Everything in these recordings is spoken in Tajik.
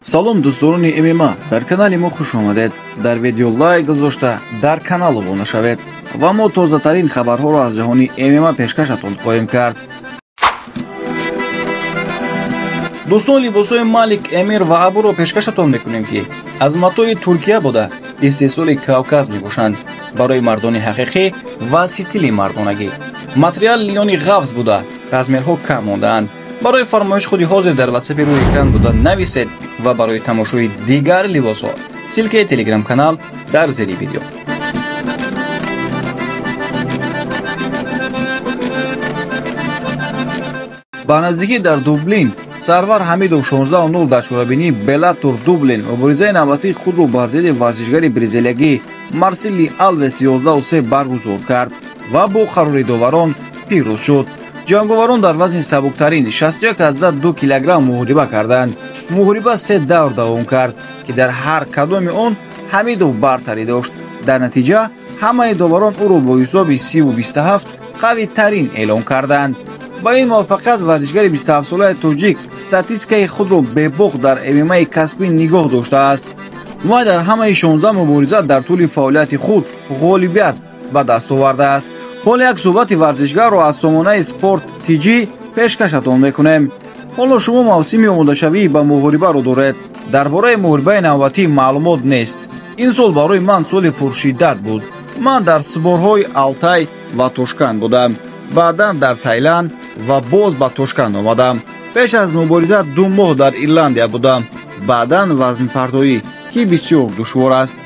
Салом дӯстдорони ММА, дар канали мо хуш омадед. Дар видео лайк гузошта, дар канал обуна шавед ва мо тозатарин хабарҳоро аз ҷаҳони ММА пешкашатон хоҳем кард. Дӯстон, либосҳои Малик, Эмир ва Абуро пешкашатон мекунем, ки аз матои Туркия буда, истеҳсоли Кавказ мебошанд. Барои мардони ҳақиқӣ ва стили мардонагӣ. Материал лиёни ғафз буда, размерҳо кам мондаанд. Барои фармоиш худи ҳозир дар ватсапи рӯи экран буда нависед ва барои тамошои дигар либосҳо ссылкаи телеграм-канал дар зери видео. Ба наздикӣ дар Дублин Сарвар Ҳамидов 16:0 дар чорабинии Беллатор Дублин муборизаи навбатии худро бар зидди варзишгари бразилиягӣ Марсели Алвес 11:3 баргузор кард ва бо қарори доварон пирӯз шуд. Ҷанговарон дар вазни сабуктарин 61,2 килограмм муҳориба карданд. Муҳориба се давр давом кард, ки дар ҳар кадоми он Ҳамидов бартарӣ дошт. Дар натиҷа ҳамаи доварон ӯро бо ҳисоби 30-27 қавитарин эълон карданд. Ба ин муваффақият варзишгари 27-солаи тоҷик статистикаи худро бебоқ дар ММАи касбӣ нигоҳ доштааст. Вай дар ҳамаи 16 мубориза дар тӯли фаъолияти худ ғолибият ба даст овардааст. Ҳоло як суҳбати варзишгарро аз сомонаи Спорт ТЖ пешкашатон мекунем. Ҳоло шумо мавсими омодашавӣ ба муҳорибаро доред. Дар бораи муҳорибаи навбатӣ маълумот нест. Ин сол барои ман соли пуршиддат буд. Ман дар сборҳои Алтай ва Тошканд будам. Баъдан дар Тайланд ва боз ба Тошканд омадам. Пеш аз мубориза 2 моҳ дар Ирландия будам. Баъдан вазнпартоӣ, ки бисёр душвор аст.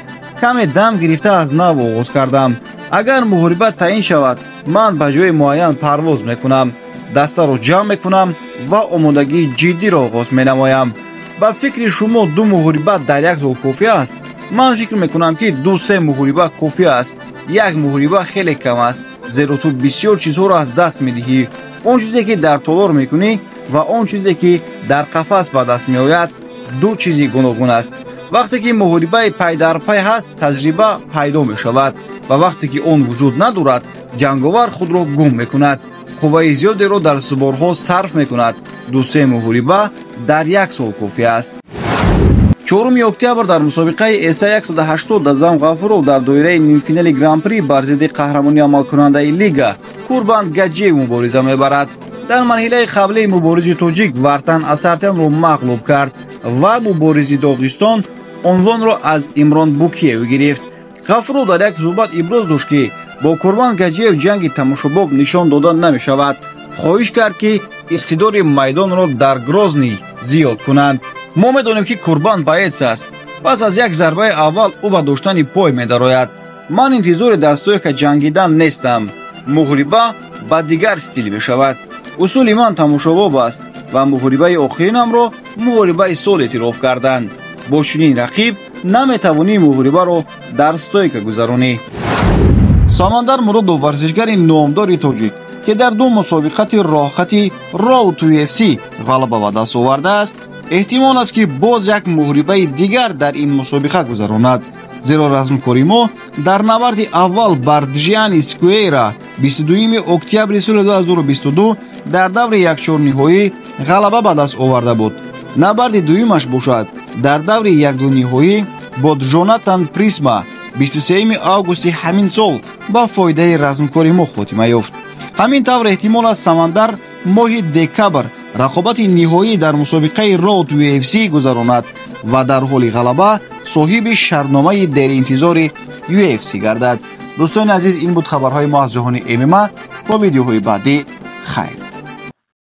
Каме дам гирифта аз нав оғоз кардам. Агар муҳориба таъин шавад, ман ба ҷои муайян парвоз мекунам, дастаро ҷамъ мекунам ва омодагии ҷиддиро оғоз менамоям. Ба фикри шумо 2 муҳориба дар як сол кофӣ аст? Ман фикр мекунам, ки 2-3 муҳориба кофӣ аст. Як муҳориба хеле кам аст, зеро ту бисёр чизҳоро аз даст медиҳӣ. Он чизе ки дар толор мекунӣ ва он чизе ки дар қафас ба даст меояд, ду чизи гуногун аст. Вақте ки муҳорибаи пай дар пай ҳаст, таҷриба пайдо мешавад ва вақте ки он вуҷуд надорад, ҷанговар худро гум мекунад. Қувваи зиёдеро дар суборҳо сарф мекунад. 2-3 муҳориба дар як сол кофӣ аст. 4 октябр дар мусобиқаи ЭСА 180 Азам Ғафуров дар доираи нимфинали Гран-при бар зидди қаҳрамони амалкунандаи лига Курбан Гаҷиев мубориза мебарад. Дар марҳилаи қаблии муборизи тоҷик Вартан Асартянро мағлуб кард ва муборизи Доғистон унвонро аз Имрон Букиев гирифт. Ғафуров дар як суҳбат иброз дошт, ки бо Курбан Гаҷиев ҷанги тамошобоб нишон дода намешавад. Хоҳиш кард, ки иқтидори майдонро дар Грозний зиёд кунанд. Мо медонем, ки Курбан боец аст. Пас аз як зарбаи аввал ӯ ба доштани пой медарояд. Ман интизори дар стойка ҷангидан нестам. Муҳориба ба дигар стил мешавад. Усули ман тамошобоб аст ва муҳорибаи охиринамро муҳорибаи сол эътироф карданд. Бо чунин рақиб наметавонӣ муҳорибаро дар стойка гузаронӣ. Самандар Муродов, варзишгари номдори тоҷик, ки дар 2 мусобиқати роҳхати Road to UFC ғалаба ба даст овардааст, эҳтимол аст, ки боз як муҳорибаи дигар дар ин мусобиқа гузаронад. Зеро размкори мо дар набарди аввал бар Джиани Скуэйра 22 октябри соли 2022 дар даври якчорниҳоӣ ғалаба ба даст оварда буд. Набарди дуюмаш бошад дар даври якдуниҳоӣ бо Ҷонатан Присма 23 августи ҳамин сол ба фоидаи размкори мо хотима ёфт. Ҳамин тавр эҳтимол аст Самандар моҳи декабр рақобати ниҳоӣ дар мусобиқаи Road to UFC гузаронад ва дар ҳоли ғалаба соҳиби шартномаи деринтизори UFC гардад. Дӯстони азиз, ин буд хабарҳои мо аз ҷаҳони ММА. То видеоҳои баъдӣ, хайр.